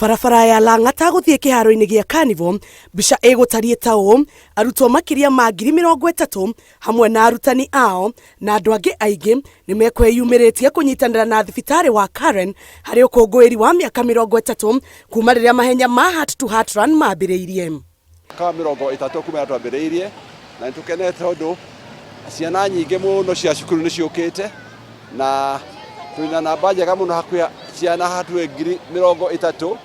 Barabara ya Lang'ata gũthiĩ kĩharo-inĩ gĩa Carnival, mbica ĩgũtariĩ ta ũũ, arutwo makĩria ma 30,000 hamwe na arutani ao na andũ angĩ aingĩ nĩ mekwĩyumĩrĩtie kũnyitanĩra na thibitarĩ wa Karen harĩ ũkũngũĩri wa mĩaka 30 kuma rĩrĩa mahenya ma Heart to Heart Run mambĩrĩirie. Mwaka wa 30 kuma rĩrĩa twambĩrĩirie, na nĩ tũkenete tondũ ciana nyingĩ mũno cia cukuru nĩ ciũkĩte, na twĩna namba njega mũno hakuhĩ ciana hakuhĩ 30,000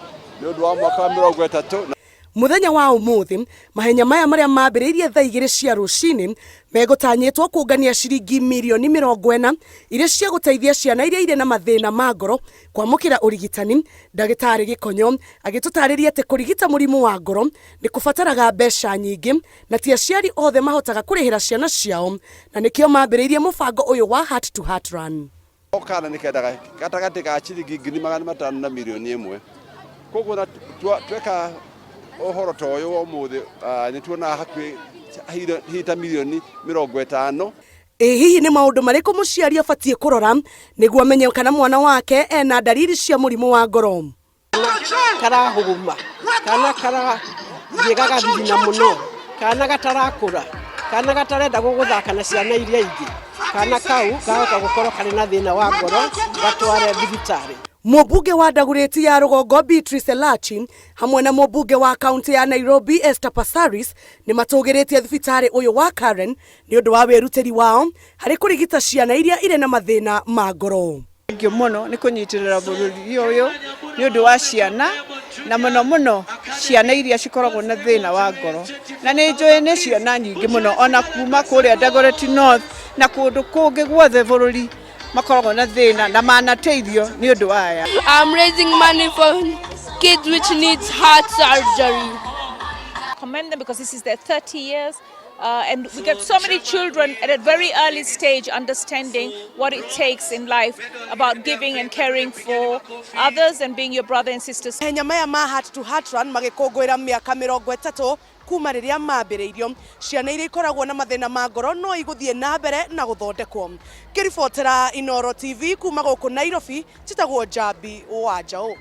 nĩ ũndũ wa mwaka wa 30. Mũthenya wa ũmũthĩ, mahenya maya marĩa mambĩrĩirie thaa 2 cia rũcinĩ megũtanyĩtwo kũngania ciringi mirioni 40 iria cia gũteithia ciana iria irĩ na mathĩna ma ngoro kwamũkĩra ũrigitani. Ndagĩtarĩ Gĩkonyo agĩtũtarĩria atĩ kũrigita mũrimũ wa ngoro nĩ kũbataraga mbeca nyingĩ na ti aciari othe mahotaga kũrĩhĩra ciana ciao, na nĩkĩo mambĩrĩirie mũbango ũyũ wa Heart to Heart Run. O kana nĩ kendaga gatagatĩ ka ciringi 500,000 na 1 mirioni. Koguo na tweka ũhoro ta ũyũ wa ũmũthĩ, nĩ tuonaga hakuhĩ hihi ta 50 mirioni. Ĩ hihi nĩ maũndũ marĩkũ mũciari abatiĩ kũrora nĩguo amenye kana mwana wake ena ndariri cia mũrimũ wa ngoro? Karahũgũma, kana karathiĩ gagathirina mũno, kana gatarakũra, kana gatarenda gũgũthaka na ciana iria ingĩ, kana kau kahota gũkorwo karĩ na thĩna wa ngoro, gatware thibitarĩ. Mũmbunge wa Dagoretti ya Rũgongo Beatrice Elachi hamwe na mũmbunge wa kaunti ya Nairobi Esther Passaris nĩ matũgĩrĩtie thibitarĩ ũyũ wa Karen nĩ ũndũ wa wĩrutĩri wao harĩ kũrigita ciana iria irĩ na mathĩna ma ngoro. Thengiũ mũno nĩ kũnyitĩrĩra bũrũri ũyũ nĩ ũndũ wa ciana, na mũno mũno ciana iria cikoragwo na thĩna wa ngoro, na nĩ njũĩ nĩ ciana nyingĩ mũno ona kuma kũrĩa Dagoretti North na kũndũ kũngĩ guothe bũrũri makoragwo na thĩna na manateithio nĩ ũndũ wa aya. I'm raising money for kids which needs heart surgery. Commend them because this is their 30 years. And we get so many children at a very early stage understanding what it takes in life about giving and caring for others and being your brother and sisters. Mahenya maya ma Heart to Heart Run magĩkũngũĩra mĩaka 30 kuma rĩrĩa mambĩrĩirio, ciana iria ikoragwo na mathĩna ma ngoro no igũthiĩ na mbere na gũthondekwo. Ngĩribotera Inoro TV kuma gũkũ Nairobi, njĩtagwo Njambi wa Njaũ.